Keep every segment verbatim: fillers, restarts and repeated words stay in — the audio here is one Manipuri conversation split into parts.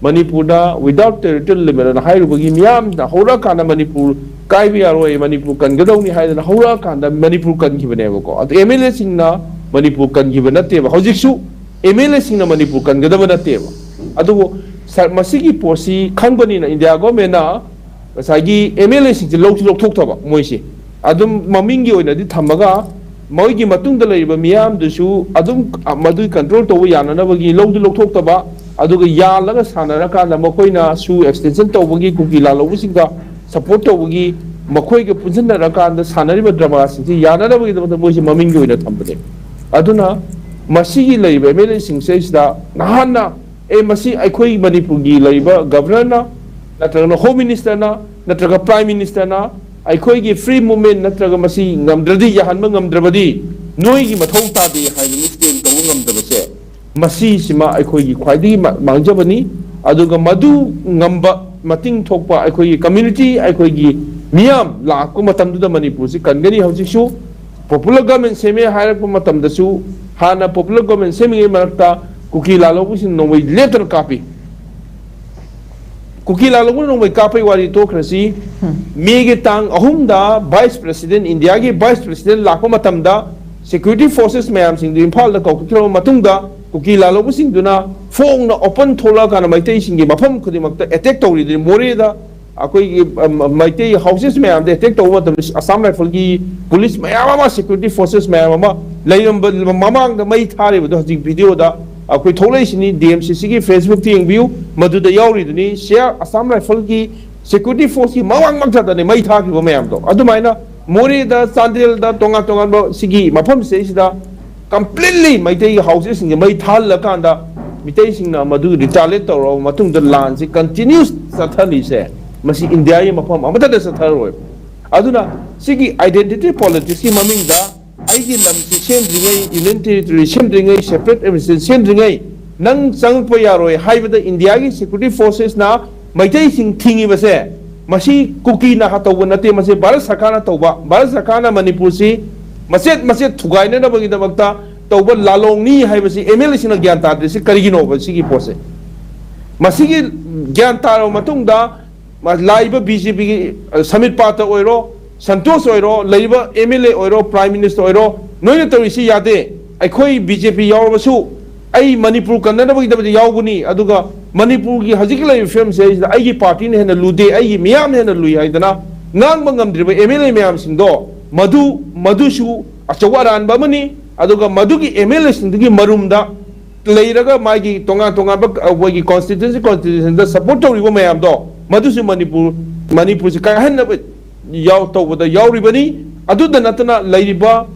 ꯃꯅꯤꯄꯨꯔꯗ without territorial limit ꯑꯅ ꯍꯥꯏꯔꯨꯕꯒꯤ ꯃꯤꯌꯥꯝꯅ ꯍꯧꯔꯛꯑꯀꯥꯟꯗ ꯃꯅꯤꯄꯨꯔ ꯀꯥꯏꯕ ꯌꯥꯔꯣꯏ, ꯃꯅꯤꯄꯨꯔ ꯀꯟꯒꯗꯧꯅꯤ ꯍꯥꯏꯗꯅ ꯍꯧꯔꯛꯑꯀꯥꯟꯗ ꯃꯅꯤꯄꯨꯔ ꯀꯟꯈꯤꯕꯅꯦꯕꯀꯣ꯫ ꯑꯗꯨ ꯑꯦꯝ ꯑꯦꯜ ꯑꯦꯁꯤꯡꯅ ꯃꯅꯤꯄꯨꯔ ꯀꯟꯈꯤꯕ ꯅꯠꯇꯦꯕ꯫ ꯍꯧꯖꯤꯛꯁꯨ ꯑꯦꯝ ꯑꯦꯜ ꯑꯦꯁꯤꯡꯅ ꯃꯅꯤꯄꯨꯔ ꯀꯟꯒꯗꯕ ꯅꯠꯇꯦꯕ꯫ ꯑꯗꯨꯕꯨ ꯁ-, ꯃꯁꯤꯒꯤ ꯄꯣꯠꯁꯤ ꯈꯪꯕꯅꯤꯅ ꯏꯟꯗꯤꯌꯥ ꯒꯣꯔꯃꯦꯟꯅ ꯉꯁꯥꯏꯒꯤ ꯑꯦꯝ ꯑꯦꯜ ꯑꯦꯁꯤꯡꯁꯦ ꯂꯧꯁꯨ ꯂꯧꯊꯣꯛꯇꯕ ꯃꯣꯏꯁꯦ꯫ ꯑꯗꯨꯝ ꯃꯃꯤꯡꯒꯤ ꯑꯣꯏꯅꯗꯤ ꯊꯝꯃꯒ ꯃꯣꯏꯒꯤ ꯃꯇꯨꯡꯗ ꯂꯩꯔꯤꯕ ꯃꯤꯌꯥꯝꯗꯨꯁꯨ ꯑꯗꯨꯝ ꯃꯗꯨꯒꯤ ꯀꯟꯇ꯭ꯔꯣꯜ ꯇꯧꯕ ꯌꯥꯅꯅꯕꯒꯤ ꯂꯧꯗꯤ ꯂꯧꯊꯣꯛꯇꯕ, ꯑꯗꯨꯒ ꯌꯥꯜꯂꯒ ꯁꯥꯟꯅꯔꯀꯥꯟꯗ ꯃꯈꯣꯏꯅ ꯁꯨ ꯑꯦꯛꯁꯇꯦꯟꯁꯟ ꯇꯧꯕꯒꯤ, ꯀꯨꯀꯤ ꯂꯥꯜꯍꯧꯕꯁꯤꯡꯒ ꯁꯄꯣꯔꯠ ꯇꯧꯕꯒꯤ, ꯃꯈꯣꯏꯒ ꯄꯨꯟꯁꯤꯟꯅꯔꯀꯥꯟꯗ ꯁꯥꯟꯅꯔꯤꯕ ꯗ꯭ꯔꯃꯥꯁꯤꯡꯁꯤ ꯌꯥꯅꯅꯕꯒꯤꯗꯃꯛꯇ ꯃꯣꯏꯁꯤ ꯃꯃꯤꯡꯒꯤ ꯑꯣꯏꯅ ꯊꯝꯕꯅꯦ꯫ ꯑꯗꯨꯅ ꯃꯁꯤꯒꯤ ꯂꯩꯔꯤꯕ ꯑꯦꯝ ꯑꯦꯜ ꯑꯦꯁꯤꯡꯁꯤꯗꯩꯁꯤꯗ ꯅꯍꯥꯟꯅ, "ꯑꯦ, ꯃꯁꯤ ꯑꯩꯈꯣꯏ ꯃꯅꯤꯄꯨꯔꯒꯤ ꯂꯩꯔꯤꯕ ꯒꯚꯔꯅꯔꯅ ꯅꯠꯇ꯭ꯔꯒꯅ ꯍꯣꯝ ꯃꯤꯅꯤꯁꯇꯔꯅ ꯅꯠꯇ꯭ꯔꯒ ꯄ꯭ꯔꯥꯏꯝ ꯃꯤꯅꯤꯁꯇꯔꯅ ꯑꯩꯈꯣꯏꯒꯤ ꯐ꯭ꯔꯤ ꯃꯨꯚꯃꯦꯟ ꯅꯠꯇ꯭ꯔꯒ ꯃꯁꯤ ꯉꯝꯗ꯭ꯔꯗꯤ, ꯌꯥꯍꯟꯕ ꯉꯝꯗ꯭ꯔꯕꯗꯤ ꯅꯣꯏꯒꯤ ꯃꯊꯧ ꯇꯥꯗꯦ" ꯍꯥꯏꯗꯅ ꯁ꯭ꯇꯦꯝ ꯇꯧꯕ ꯉꯝꯗꯕꯁꯦ, ꯃꯁꯤꯁꯤꯃ ꯑꯩꯈꯣꯏꯒꯤ ꯈ꯭ꯋꯥꯏꯗꯒꯤ ꯃ-, ꯃꯥꯡꯖꯕꯅꯤ꯫ ꯑꯗꯨꯒ ꯃꯗꯨ ꯉꯝꯕ, ꯃꯇꯤꯡ ꯊꯣꯛꯄ ꯑꯩꯈꯣꯏꯒꯤ ꯀꯝꯃ꯭ꯌꯨꯅꯤꯇꯤ, ꯑꯩꯈꯣꯏꯒꯤ ꯃꯤꯌꯥꯝ ꯂꯥꯛꯄ ꯃꯇꯝꯗꯨꯗ ꯃꯅꯤꯄꯨꯔꯁꯤ ꯀꯟꯒꯅꯤ꯫ ꯍꯧꯖꯤꯛꯁꯨ ꯄꯣꯄꯨꯂꯔ ꯒꯚꯔꯟꯃꯦꯟ ꯁꯦꯝꯃꯦ ꯍꯥꯏꯔꯛꯄ ꯃꯇꯝꯗꯁꯨ, ꯍꯥꯟꯅ ꯄꯣꯄꯨꯂꯔ ꯒꯚꯔꯟꯃꯦꯟ ꯁꯦꯝꯃꯤꯉꯩ ꯃꯔꯛꯇ ꯀꯨꯀꯤ ꯂꯥꯜꯍꯧꯕꯁꯤꯡ ꯅꯣꯡꯃꯩ ꯂꯦꯞꯇꯅ ꯀꯥꯞꯄꯤ꯫ ꯀꯨꯀꯤ ꯂꯥꯜꯍꯧꯕꯅ ꯅꯣꯡꯃꯩ ꯀꯥꯞꯄꯩ ꯋꯥꯔꯤ ꯇꯣꯛꯈ꯭ꯔꯁꯤ, ꯃꯦꯒꯤ ꯇꯥꯡ ꯑꯍꯨꯝꯗ ꯚꯥꯏꯁ ꯄ꯭ꯔꯦꯁꯤꯗꯦꯟ, ꯏꯟꯗꯤꯌꯥꯒꯤ ꯚꯥꯏꯁ ꯄ꯭ꯔꯦꯁꯤꯗꯦꯟ ꯂꯥꯛꯄ ꯃꯇꯝꯗ, ꯁꯦꯀ꯭ꯌꯨꯔꯤꯇꯤ ꯐꯣꯔꯁꯦꯁ ꯃꯌꯥꯝꯁꯤꯡꯗꯨ ꯏꯝꯐꯥꯜꯗ ꯀꯧꯈꯠꯈ꯭ꯔꯕ ꯃꯇꯨꯡꯗ, ꯀꯨꯀꯤ ꯂꯥꯜꯍꯧꯕꯁꯤꯡꯗꯨꯅ ꯐꯣꯡꯅ ꯑꯣꯄꯟ ꯊꯣꯛꯂꯛꯑꯀꯥꯟꯗ ꯃꯩꯇꯩꯁꯤꯡꯒꯤ ꯃꯐꯝ ꯈꯨꯗꯤꯡꯃꯛꯇ ꯑꯦꯇꯦꯛ ꯇꯧꯔꯤꯗꯨꯅꯤ꯫ ꯃꯣꯔꯦꯗ ꯑꯩꯈꯣꯏꯒꯤ, ꯑꯝ, ꯃꯩꯇꯩ ꯍꯥꯎꯁꯦꯁ ꯃꯌꯥꯝꯗ ꯑꯦꯇꯦꯛ ꯇꯧꯕ ꯃꯇꯝꯗ ꯑꯁꯥꯝ ꯔꯥꯏꯐꯜꯒꯤ ꯄꯨꯂꯤꯁ ꯃꯌꯥꯝ ꯑꯃ, ꯁꯦꯀ꯭ꯌꯨꯔꯤꯇꯤ ꯐꯣꯔꯁꯦꯁ ꯃꯌꯥꯝ ꯑꯃ ꯂꯩꯔꯝꯕ ꯃꯃꯥꯡꯗ ꯃꯩ ꯊꯥꯔꯤꯕꯗꯣ ꯍꯧꯖꯤꯛ ꯚꯤꯗꯤꯑꯣꯗ ꯑꯩꯈꯣꯏ ꯊꯣꯛꯂꯛꯏꯁꯤꯅꯤ꯫ ꯗꯤ ꯑꯦꯝ ꯁꯤ ꯁꯤꯒꯤ ꯐꯦꯁꯕꯨꯛꯇ ꯌꯦꯡꯕꯤꯌꯨ, ꯃꯗꯨꯗ ꯌꯥꯎꯔꯤꯗꯨꯅꯤ꯫ ꯁꯤꯌꯥꯔ ꯑꯁꯥꯝ ꯔꯥꯏꯐꯜꯒꯤ ꯁꯦꯀ꯭ꯌꯨꯔꯤꯇꯤ ꯐꯣꯔꯁꯀꯤ ꯃꯃꯥꯡꯃꯛꯇꯗꯅꯦ ꯃꯩ ꯊꯥꯈꯤꯕ ꯃꯌꯥꯝꯗꯣ꯫ ꯑꯗꯨꯃꯥꯏꯅ ꯃꯣꯔꯦꯗ, ꯆꯥꯟꯗꯦꯜꯗ, ꯇꯣꯉꯥꯟ ꯇꯣꯉꯥꯟꯕ ꯁꯤꯒꯤ ꯃꯐꯝꯁꯤꯗꯩꯁꯤꯗ ꯀꯝꯄ꯭ꯂꯤꯠꯂꯤ ꯃꯩꯇꯩꯒꯤ ꯍꯥꯎꯁꯦꯁꯁꯤꯡꯁꯦ ꯃꯩ ꯊꯥꯍꯜꯂꯀꯥꯟꯗ ꯃꯤꯇꯩꯁꯤꯡꯅ ꯃꯗꯨ ꯔꯤꯇꯥꯂꯤꯌꯦꯠ ꯇꯧꯔꯕ ꯃꯇꯨꯡꯗ ꯂꯥꯟꯁꯤ ꯀꯟꯇꯤꯅ꯭ꯌꯨꯁ ꯆꯠꯊꯍꯜꯂꯤꯁꯦ, ꯃꯁꯤ ꯏꯟꯗꯤꯌꯥꯒꯤ ꯃꯐꯝ ꯑꯃꯠꯇꯗ ꯆꯠꯊꯔꯣꯏ꯫ ꯑꯗꯨꯅ ꯁꯤꯒꯤ ꯑꯥꯏꯗꯦꯟꯇꯤꯇꯤ ꯄꯣꯂꯤꯇꯤꯛꯁꯀꯤ ꯃꯃꯤꯡꯗ ꯑꯩꯒꯤ ꯂꯝꯁꯤ ꯁꯦꯝꯗ꯭ꯔꯤꯉꯩ, ꯌꯨꯅꯤꯌꯟ ꯇꯦꯔꯤꯇꯣꯔꯤ ꯁꯦꯝꯗ꯭ꯔꯤꯉꯩ, ꯁꯦꯄꯔꯦꯠ ꯑꯦꯗꯃꯤꯅꯤꯁꯇ꯭ꯔꯦꯁꯟ ꯁꯦꯝꯗ꯭ꯔꯤꯉꯩ ꯅꯪ ꯆꯪꯉꯛꯄ ꯌꯥꯔꯣꯏ ꯍꯥꯏꯕꯗ ꯏꯟꯗꯤꯌꯥꯒꯤ ꯁꯦꯀ꯭ꯌꯨꯔꯤꯇꯤ ꯐꯣꯔꯁꯦꯁꯅ ꯃꯩꯇꯩꯁꯤꯡ ꯊꯤꯡꯉꯤꯕꯁꯦ, ꯃꯁꯤ ꯀꯨꯀꯤꯅ ꯇꯧꯕ ꯅꯠꯇꯦ, ꯃꯁꯤ ꯚꯥꯔꯠ ꯁꯔꯀꯥꯔꯅ ꯇꯧꯕ, ꯚꯥꯔꯠ ꯁꯔꯀꯥꯔꯅ ꯃꯅꯤꯄꯨꯔꯁꯤ ꯃꯆꯦꯠ ꯃꯆꯦꯠ ꯊꯨꯒꯥꯏꯅꯅꯕꯒꯤꯗꯃꯛꯇ ꯇꯧꯕ ꯂꯥꯂꯣꯡꯅꯤ ꯍꯥꯏꯕꯁꯤ ꯑꯦꯝ ꯑꯦꯜ ꯑꯦꯁꯤꯡꯅ ꯒ꯭ꯌꯥꯟ ꯇꯥꯗ꯭ꯔꯤꯁꯤ ꯀꯔꯤꯒꯤꯅꯣꯕ? ꯁꯤꯒꯤ ꯄꯣꯠꯁꯦ ꯃꯁꯤꯒꯤ ꯒ꯭ꯌꯥꯟ ꯇꯥꯔꯕ ꯃꯇꯨꯡꯗ, ꯃꯥ-, ꯂꯥꯛꯏꯕ ꯕꯤ ꯖꯦ ꯄꯤꯒꯤ, ꯑ, ꯁꯃꯤꯠ ꯄꯥꯇ ꯑꯣꯏꯔꯣ, ꯁꯟꯇꯣꯁ ꯑꯣꯏꯔꯣ, ꯂꯩꯔꯤꯕ ꯑꯦꯝ ꯑꯦꯜ ꯑꯦ ꯑꯣꯏꯔꯣ, ꯄ꯭ꯔꯥꯏꯝ ꯃꯤꯅꯤꯁꯇꯔ ꯑꯣꯏꯔꯣ, ꯅꯣꯏꯅ ꯇꯧꯔꯤꯁꯤ ꯌꯥꯗꯦ꯫ ꯑꯩꯈꯣꯏ ꯕꯤ ꯖꯦ ꯄꯤ ꯌꯥꯎꯔꯕꯁꯨ ꯑꯩ ꯃꯅꯤꯄꯨꯔ ꯀꯟꯅꯅꯕꯒꯤꯗꯃꯛꯇ ꯌꯥꯎꯒꯅꯤ, ꯑꯗꯨꯒ ꯃꯅꯤꯄꯨꯔꯒꯤ ꯍꯧꯖꯤꯛꯀꯤ ꯂꯩꯔꯤꯕ ꯐꯤꯕꯝꯁꯦ ꯁꯤꯗ ꯑꯩꯒꯤ ꯄꯥꯔꯇꯤꯅ ꯍꯦꯟꯅ ꯂꯨꯗꯦ, ꯑꯩꯒꯤ ꯃꯤꯌꯥꯝꯅ ꯍꯦꯟꯅ ꯂꯨꯏ ꯍꯥꯏꯗꯅ ꯉꯥꯡꯕ ꯉꯝꯗ꯭ꯔꯤꯕ ꯑꯦꯝ ꯑꯦꯜ ꯑꯦ ꯃꯌꯥꯝꯁꯤꯡꯗꯣ, ꯃꯗꯨ, ꯃꯗꯨꯁꯨ ꯑꯆꯧꯕ ꯑꯔꯥꯟꯕ ꯑꯃꯅꯤ꯫ ꯑꯗꯨꯒ ꯃꯗꯨꯒꯤ ꯑꯦꯝ ꯑꯦꯜ ꯑꯦꯁꯤꯡꯗꯨꯒꯤ ꯃꯔꯨꯝꯗ ꯂꯩꯔꯒ ꯃꯥꯒꯤ ꯇꯣꯉꯥꯟ ꯇꯣꯉꯥꯟꯕ, ꯑ, ꯃꯣꯏꯒꯤ ꯀꯣꯟꯁꯇꯤꯇ꯭ꯌꯨꯟꯁꯤ, ꯀꯣꯟꯁꯇꯤꯇ꯭ꯌꯨꯁꯟꯗ ꯁꯄꯣꯔꯠ ꯇꯧꯔꯤꯕ ꯃꯌꯥꯝꯗꯣ, ꯃꯗꯨꯁꯨ ꯃꯅꯤꯄꯨꯔ, ꯃꯅꯤꯄꯨꯔꯁꯤ ꯀꯥꯏꯍꯟꯅꯕ ꯌꯥꯎ-, ꯇꯧꯕꯗ ꯌꯥꯎꯔꯤꯕꯅꯤ꯫ ꯑꯗꯨꯗ ꯅꯠꯇꯅ ꯂꯩꯔꯤꯕ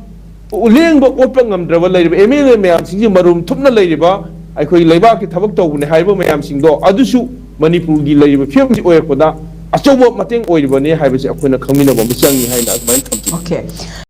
ꯂꯦꯡꯕ ꯑꯣꯠꯄ ꯉꯝꯗ꯭ꯔꯕ ꯂꯩꯔꯤꯕ ꯑꯦꯝ ꯑꯦꯜ ꯑꯦ ꯃꯌꯥꯝꯁꯤꯡꯒꯤ ꯃꯔꯨꯝ ꯊꯨꯞꯅ ꯂꯩꯔꯤꯕ ꯑꯩꯈꯣꯏ ꯂꯩꯕꯥꯛꯀꯤ ꯊꯕꯛ ꯇꯧꯕꯅꯦ ꯍꯥꯏꯕ ꯃꯌꯥꯝꯁꯤꯡꯗꯣ, ꯑꯗꯨꯁꯨ ꯃꯅꯤꯄꯨꯔꯒꯤ ꯂꯩꯔꯤꯕ ꯐꯤꯕꯝꯁꯤ ꯑꯣꯏꯔꯛꯄꯗ ꯑꯆꯧꯕ ꯃꯇꯦꯡ ꯑꯣꯏꯔꯤꯕꯅꯤ ꯍꯥꯏꯕꯁꯤ ꯑꯩꯈꯣꯏꯅ ꯈꯪꯃꯤꯟꯅꯕ ꯑꯃ ꯆꯪꯉꯤ ꯍꯥꯏꯅ ꯑꯗꯨꯃꯥꯏꯅ ꯊꯝꯖꯒꯦ꯫ ꯑꯣꯀꯦ꯫